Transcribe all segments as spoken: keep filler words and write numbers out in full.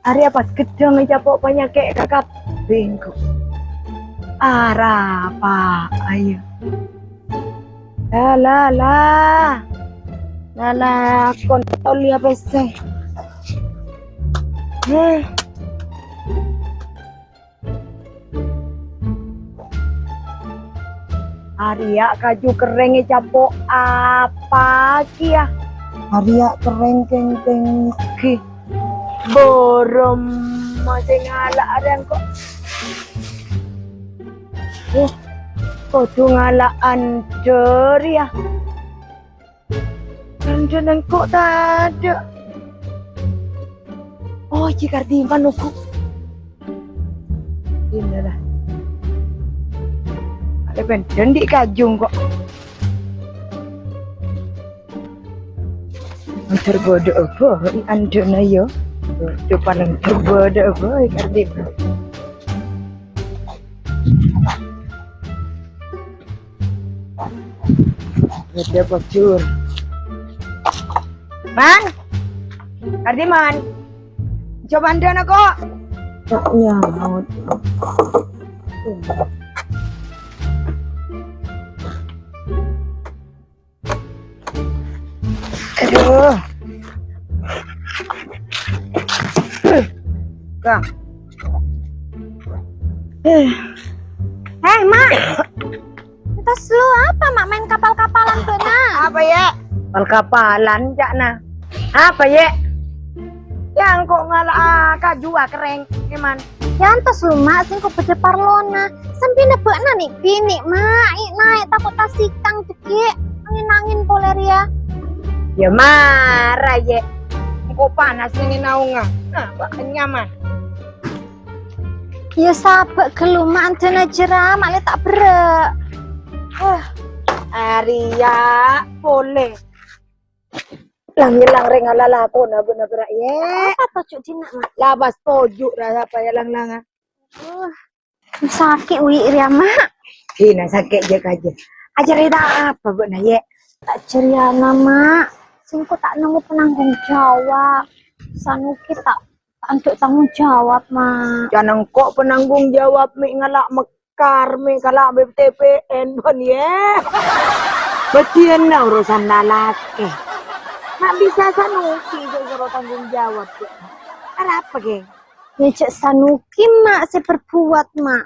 Arèya pas ghedhâng ècapo' panyakè' ka kabbhi engko'. Arapa, ayo. La, la, la. La, la, kontol ya pèssè. Heh. Arèya kaju kerrèng ècapo' apa kèya? Arèya kerrèng kèng-kèng ghi. Bârâmma sè ngala' arèya engko'. Eh, kodhu ngala' andhâr, ya. Andhâna engko' tadâ'. Oh, Ji Kardiman, nunggu. Inilah. Ada bendhân di' kaju engko'. Andhâr bâdâ apa, i andhâna, ya? Coba andhâr bâdâ apa, i Kardiman. Ada bocor. Man? Kardiman? Coba andhâna, kok. Kok nyaut. Aduh. Kang. Eh, Mak. Entas lu apa, Mak, main kapal-kapalan bâ'na? Apa, ya? Kapal-kapalan, ca'na. Apa, ya? Ya, engko' ngala'a kaju, ah, kerrèng, èman. Ya, entas lu, Mak, sèngko' bâdâ parlona. Sambina bâ'na nè'-binè', Mak. I' naè' tako' tasikang, Ghi', angin-angin polè rèya. Ya mara, Yè. Engko' panas nèng naongnga. Nah, bâ' nyaman. Ya sabâ' ghâllu, Ma', andhâna jârâ, ma' lè ta' berrâ'. Hah. Arèya polè. Lang-ngelang rèng ala lakona bâ'na berrâ', Yè. Apa toju' dinna', Ma'? Lapas toju' ra sapa ya lang-langa. Uh. Sakè' wi' rèya, Ma'. Dina sakè' jâ-kajâ. Acarèta apa bâ'na, Yè? Ta' jârèyana, Ma'. Sèngko' ta' nemmo penanggung jawab. Sanuki ta', ta' andhâ' tanggung jawab, Ma'. Can engko' penanggung jawab mè' ngala' mekar, mè' kala' mè' T P N, bân, Yè. Bâdiyâna urusan lalakè. Ma' bisa Sanuki jâ' soro tanggung jawab, Yè. Arapa, ghi? Ya, jâ' Sanuki, Ma', sè berbuat, Ma'.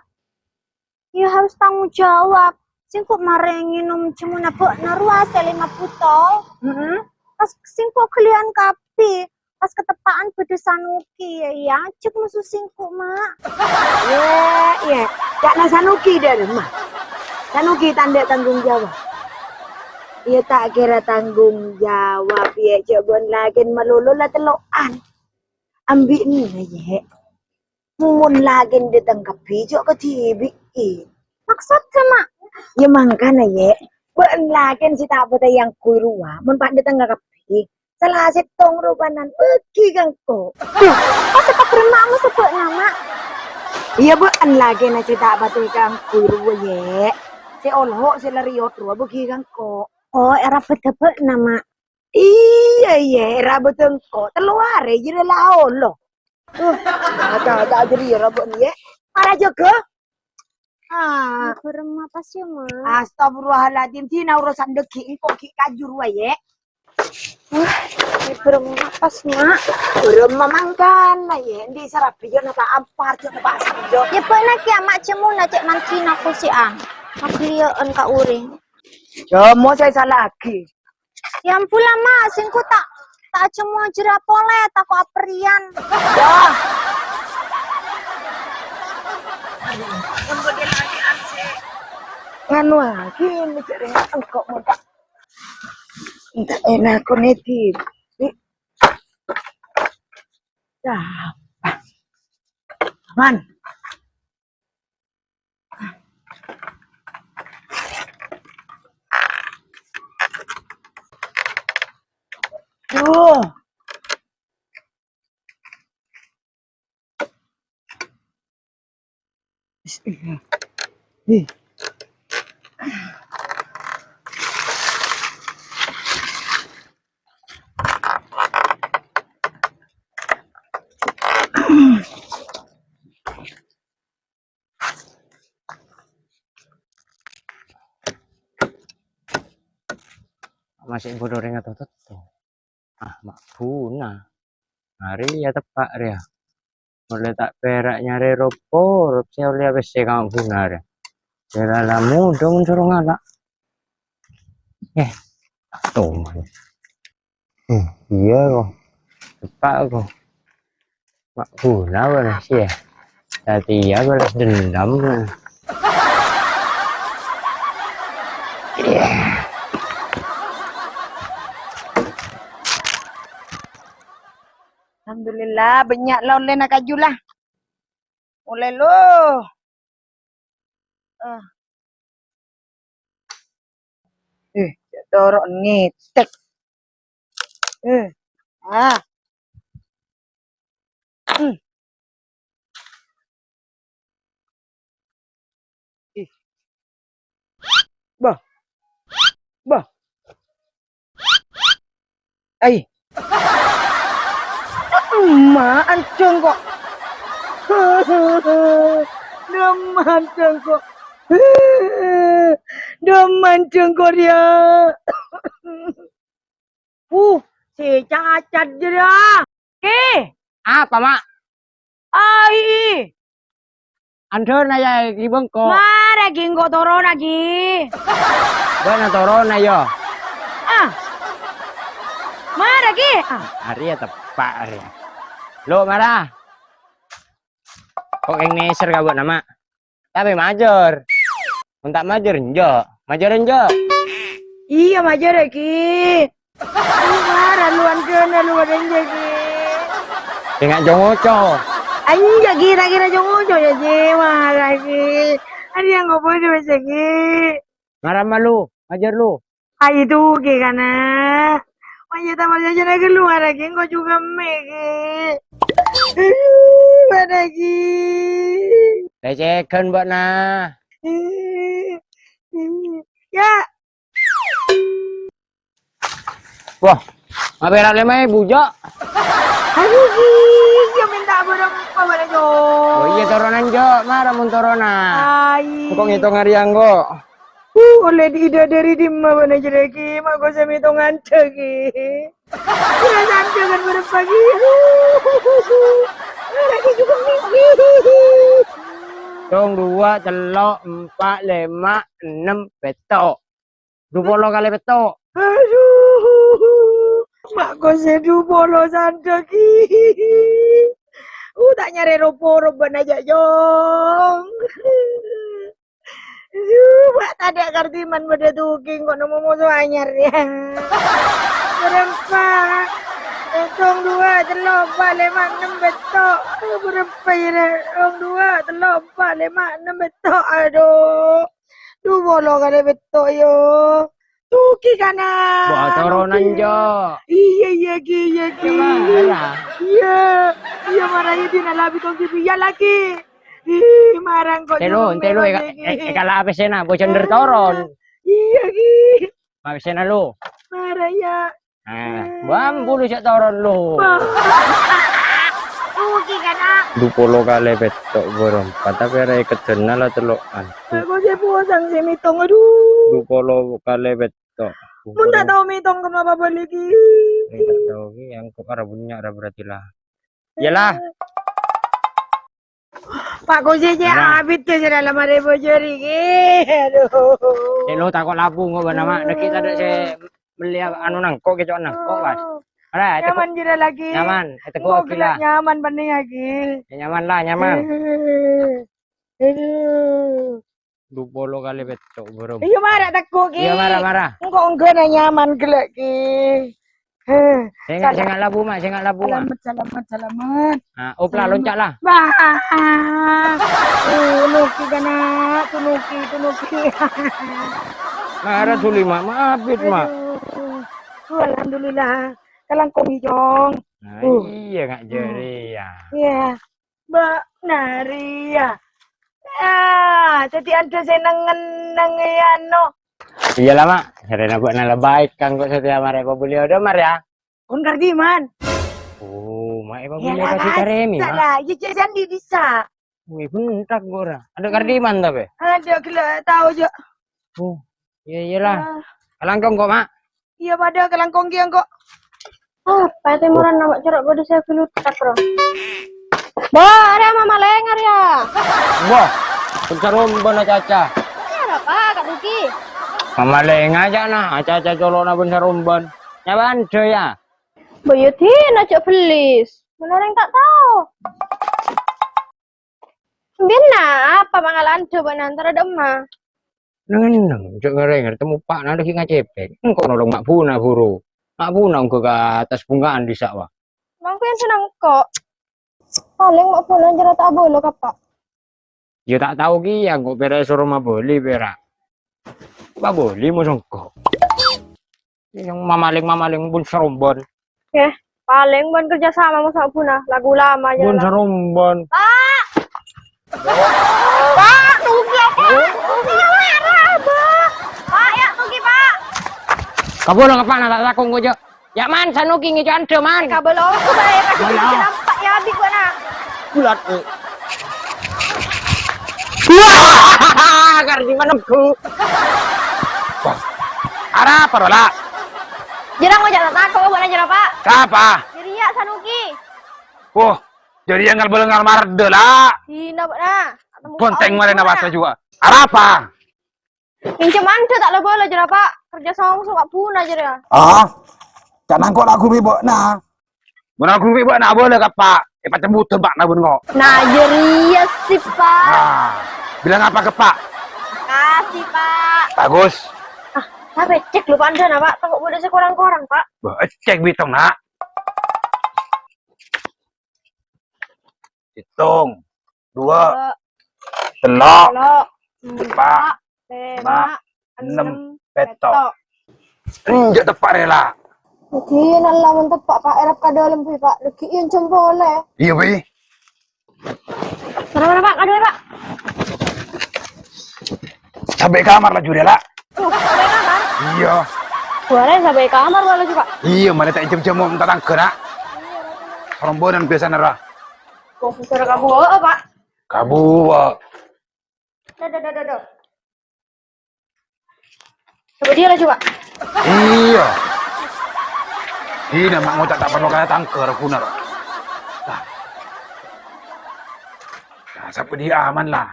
Ya, harus tanggung jawab. Sèngko' marè ngènom jhâmona bâ'na rowa sè lèma botol. Heeh. Pas sèngko' ghâliyân kabbhi. Pas kateppa'an bâdâ Sanuki, ya, ya, jâk moso sèngko', Ma'. Yè, yè. Ca'na Sanuki dâ' remma. Sanuki ta' andhâ' tanggung jawab. Iyâ, ta' kèra tanggung jawab, Yè, jâ' bân lakèn malolo la tello'an. Ambi'na, Yè. Mon lakèn dâteng kabbhi, jâ' kadhibi'i. Maksodda, Ma'? Ya mangkana, Yè. Bâ'na lakèn sè ta' patè èangghuy rowa, mon pa' dâteng kabbhi. Sala sèttong ropanan, bâgi ka engko'. Duh, pas sè kabbhi, Ma', moso bâ'na, Ma'? Iyâ, bâ'na lakèna sè ta' patè èangghuy rowa, Yè. Sè olho', sè la rèyot rowa, bâgi ka engko'. Oh, èra bâdâ bâ'na, Ma'? Iyâ, iyâ, èra bâdâ engko'. Tello arè jârèya la olo. Uh, ada-ada jârèya ra bâ'na, Yè. Para jâgâ. Ah. Bârâmma pas, ya, Ma'? Astagfirullahaladzim, dina urusan dâggi' engko' ghi' kaju rowa, Yè. Wah, bârâmma pas, Ma'? Bârâmma mangkana, Yè. Endi' sarabi jâ' na ta' ampar, jâ' na ta' sabdhâ. Ya, bâ'na kèya, Ma', jâmona cè' mandhina kosè'an. Maghâliyâ'ân ka orèng. Jâmo sè sala'aghi. Ya ampun la, Ma', sèngko' ta', ta' ajâmo jârèya polè, tako' apèrèyan. Wah. Nganu, ah, gini jârèya engko' mon ta', ta' ènakon èdhi. Nih. Sapa? Man. Duh. Bismillah. Ih. Masè' bâdâ orèng atototto. Ah, ma' buna. Arèya teppa' rèya. Ollè ta' pèra' nyarè ropor, sè ollè pèssè ka ma' buna rèya. Sè la-, la mudo mon soro ngala'. Eh, toman. Hmm, iyâ, ko. Teppa', ko. Ma' buna bâlâs, yâ. Satèya bâlâs dendam. Alhamdulillah, bânnya' la ollèna kaju la. Ollè, lo. Ah. Eh, toro' ngetek. Eh, ah. Hmm. Ih. Bah. Bah. Ai. Emma anjeng ko'. Emma anjeng ko'. Emma anjeng ko' rèya. Uh, sè cacat jârèya. Ki. Apa, Ma'? Ai. Andhâna, yâ, Ki, bengko. Mara, Ki, engko' torona, Ki. Bâ'na torona, yâ. Ah. Mara, Ki. Ah. Arèya teppa', arèya. Lo, mara. Ko' kèng nèser ka bâ'na, Ma'. Tapè majâr. Mon ta' majâr, enjâ'. Majâr, enjâ'. Iyâ, majâr, Ki. Mara lu andhâna lu bâdâ enjâ', Ki. Sènga' jhâ' ngoco. Enjâ', Ki, ta' kèra jhâ' ngoco, yâ, Ki. Mara, Ki. Arèya engko' bâdâ bâsa, Ki. Mara ma' lu, majâr lu. Ayo duki kana. Wajah taman jajan lagi luar lagi, engko' juga mè' ghi. Aduh, mana ghi? Lecegan, Mbak, nah. Ya. Wah, ngapa era lema ibu, Jok? Aduh, ghi, ya minta berapa, mana, Jok? Oh iya, toronan, Jok. Mara mun toronan. Ai. Engko' ngitung hari engko'. Uh, olle dhi-, dâri dimma bâ'na jârèya ghi, ma' kosè mètong andhâ ghi. Perasaan jangan berempa ghi. Lagi juga mimpi. Tong, dua, tello', empa', lèma', ennem, pètto'. Du polo kalè pètto'. Aduh, ma' kosè du polo sandhâ ghi. Uh, ta' nyarè ro-poro bâ'na jâ', Jong. Aduh, ma' tadâ' kardiman bâdâ duki, engko' nemmo moso anyar, ya. Berempa. Sèttong, dua, tello', empa', lèma', ennem, pètto'. Aduh, berempa, ya, sèttong, dua, tello', empa', lèma', ennem, pètto'. Aduh. Du polo kalè pètto', yo. Duki kana. Wah, toronan, Jok. Iya, iya, ghi, iya, ghi. Iya. Iya, mara ya dina labi tong ghi, iya lagi. Ih, marang kok. Telo, telo, eka, e-, eka lapis ena, bocor der toron. Iya, ghi. Lapis ena lo. Mara ya. Nah, bambu lu cak toron lu. Duki kana. Du polo kalè pètto' berempa, tapè arè kedena la tello'an. Aku sè posang sè mètong, aduh. Du polo kalè pètto'. Mun ta' tao mètong, kenapa balik ghi? Eh, ta' tao ghi, engko' ora bânnya' ora berarti lah. Iyalah. Pak Kusi, cè' abit, cè', sè dalam arè bojor iki. Aduh. Cè' lo tako' labu engko' bâ'na, Mak. Dâgghi' tadâ' sè mellè anu nangko', kèco'an nangko', Mas. Ora, nyaman jârèya lagi. Nyaman, ètegghu' ghi la. Nyaman bânnè lagi. Ya, nyaman lah, nyaman. Aduh. Aduh. Du polo kalè pètto' berempa. Iya, mara tegghu' ghi. Iya, mara, mara. Engko' engghâna nyaman ghellâ' ghi. Heh, sènga', sènga' labu, Mak, sènga' labu, Mak. Salamet, salamet, salamet. Nah, op lah, lonca' lah. Wah. Tunuki kana, tunuki, tunuki. Mara duli, Mak, maafin, Mak. Aduh. Alhamdulillah. Kalangkong, Jong. Nah, iya, Kak, jârèya. Iya. Mbak Naria. Ah, dâddhi andhâ sè neng-ngenneng ya, no. Iya lah, Mak. Sarèna bâ'na la baik kanggo satèya marè pabuliyâ, Mar, ya. Kon kardiman. Oh, Mak, pabuliyâ kasih karemi, Mak. Salah, ya, cè' sandi bisa. Wih, bentak gua ora. Ada kardiman, tapi? Ada, gila, tahu, Jo. Oh, iya, iyalah. Ah. Kalangkong kok, Mak. Iyâ, padâ kalangkong kèya engko'. Apa tèmoran nama coro' padâ sè gelutak, ro? Bo, arèya mamalèng arèya. Wah, bân-sarombân acaca. Iyâ, apa, Kak Duki? Mamalèng aja, nah, acaca colo'na bân-sarombân. Nyabandhâ, yâ? Bo, yâ, dina jhâ' bellis. Mon orèng ta' tao. Bina, apa pangalan coba nantara dema? Neng-neng, jhâ' ngarèngèr temmo eppa'na lagi ngacèpèk. Engko' nolong Ma' Buna buru. Ma' Buna ongghâ ka attas bhungka'an dissa', wa. Mangkèn senneng engko'. Palèng Ma' Buna jârèya ta' abâlâ ka, Pa'. Yâ ta' tao kèya, engko' pèra' èsoro mabâli pèra'. Mabâli moso engko'. Yang mamalèng-mamalèng bân-sarombân. Yâ, palèng bân kerja sama moso Buna, lagu lama aja. Bân-sarombân. Pa'! Pa', tunggu, Pa'! Tunggu, Pa'! Pa', yâ, tunggu, Pa'! Kabâlâ ngapa na ta' tako' engko' jhâ'? Yâ, man, Sanuki ngèco' andhâ, man. Kabâlâ engko' bâ'na, yâ, kasih Ayolah. Nampak, yâ, abit gua, nah. Bulat, eh. Wah, kar di mana, Bu? Wah, arapa, ro, La? Jârèya ngoca' ta' tako', bâ'na jârèya, Pa'. Sapa? Jârèya, Sanuki. Wah, jârèya ngal-bâlângngal mardhâ, La. Dina, bâ'na. Bontèng marèna basa jhuwa. Arapa? Minjem andhâ ta' la-bâlâ jârèya, Pa'. Kerja sama sama Buna jârèya. Ah, ca' nangko' la ghuru bi' bâ'na. Mon la ghuru bi' bâ'na abâlâ ka, Pa'. Èpacembudhân, Pa', na bân ngo. Nah, jârèya sih, Pa'. Nah, bilang apa ke, Pa'? Makasih, Pa'. Bagus. Ah, tapè cèk lu pandhâna, Pa'. Tako' bâdâ sè korang-korang, Pa'. Bâh, cèk bitong, Na'. Sèttong, duwâ', tello', tello', empa', lèma', ennem, pètto'. Enjâ' teppa' rèya, La. Lagi nalla mon teppa', Pa', èrap ka dâlem, Bi, Pa'. Lagi ènjhâm polè. Iyâ, Bi. Mara, mara, Pa', kadhuwâ, Pa'. Sampè' kamar laju rèya, La. Sampè' kamar? Iyâ. Buarè sampè' kamar, Pa', laju, Pa'. Iyâ, malè ta' èjhâm-jhâm mon tatangghâ, Na'. Sarombhânan biyasana, ra. Kok bicara kabuwâ, Pa'? Kabuwâ. Duh, duh, duh, duh, duh. Coba dia laju, Pa'. Iyâ. Dina ma' ngoca' ta' parlo kaya tangghâ, ra ghuna, ra. Lah. Nah, sapa dia aman, lah.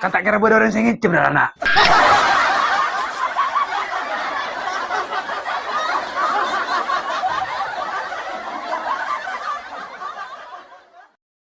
Kan ta' kèra bâdâ orèng sè ngènjhâm, ra, Na'.